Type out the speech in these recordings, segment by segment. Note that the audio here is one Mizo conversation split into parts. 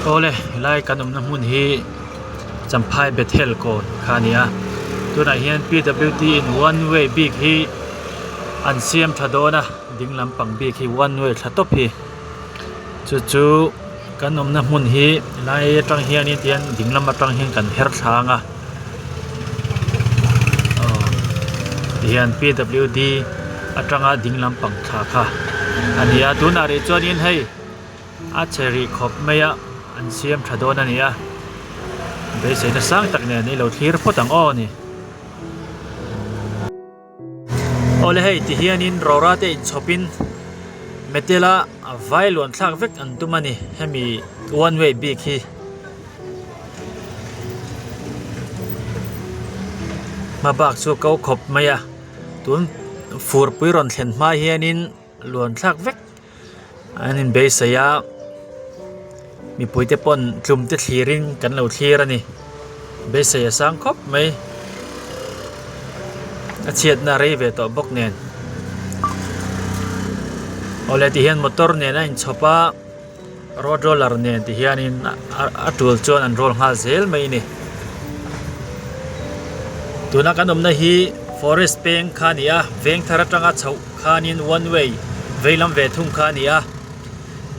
Awle helai kan awmna hmun hi Champhai Bethel kawn kha a ni a tunah hian P W D in one way bik hi an siam tha dawn a ding lampang bik hi one way thla tawp hi chu chu kan awmna hmun hi helai atang hianin tihian ding lam atang hian kan her thla ang a aw tihian P W D atanga ding lampang thla kha a ni a tunah rih chuanin hei a che rih khawp mai a an siam tha dawn a ni a beiseina sang tak nen i lo thlir phawt ang aw ni. Awle hei ti hianin rora te inchhawpin metal a vai luan thlak vek an tum a ni hemi one way bik hi. Hma bak chu a ko khawp mai a tun furpui rawn thlen hma hianin luan thlak vek an inbeisei a mipui te pawn tlum te thlir in kan lo thlir a ni beisei a sang khawp mai a chhiatna a rei ve tawh bawk nen awle ti hian motor nen a inchhawp a. Road roller nen ti hianin a tul chuan an roll nghal zel mai a ni. Tuna kan awmna hi forest peng kha a ni a veng thar atanga chhoh khanin one way vei lam ve thung kha a ni a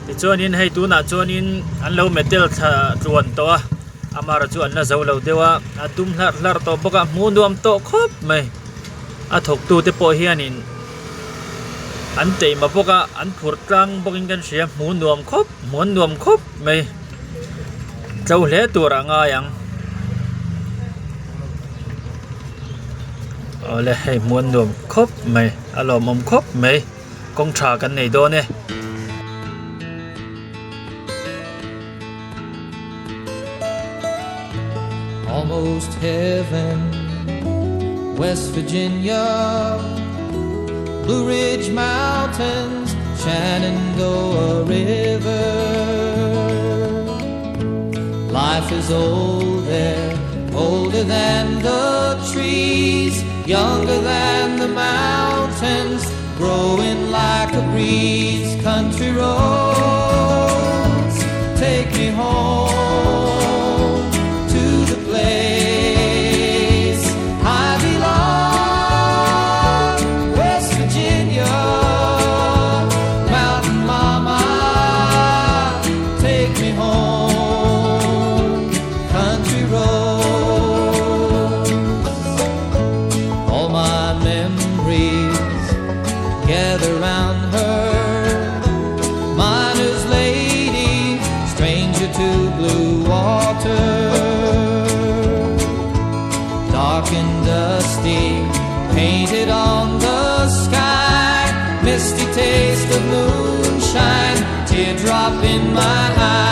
tichuanin hei tunah chuanin an lo metal thla tluan tawh a amaherawh chu an la zo lo deuh a a dum hlarh hlarh tawh bawk a hmuh nuam tawh khawp mai a thawktu te pawh hianin. An teima bawk a an phur tlang bawkin kan hria hmuh nuam khawp hmuh an nuam khawp mai tlo hle tur a ngai ang awle hei hmuh an nuam khawp mai a lawmawm khawp mai kawng tha kan nei dawn e. Almost heaven, West Virginia, Blue Ridge Mountains, Shenandoah River. Life is old there, older than the trees, younger than the mountains, growing like a breeze. Country roads, take me home to the place I belong, West Virginia, Mountain Mama, take me home, country roads. All my memories gather round her. Miner's lady, stranger to blue water. Dark and dusty, painted on the sky. Misty taste of moonshine, teardrop in my eye.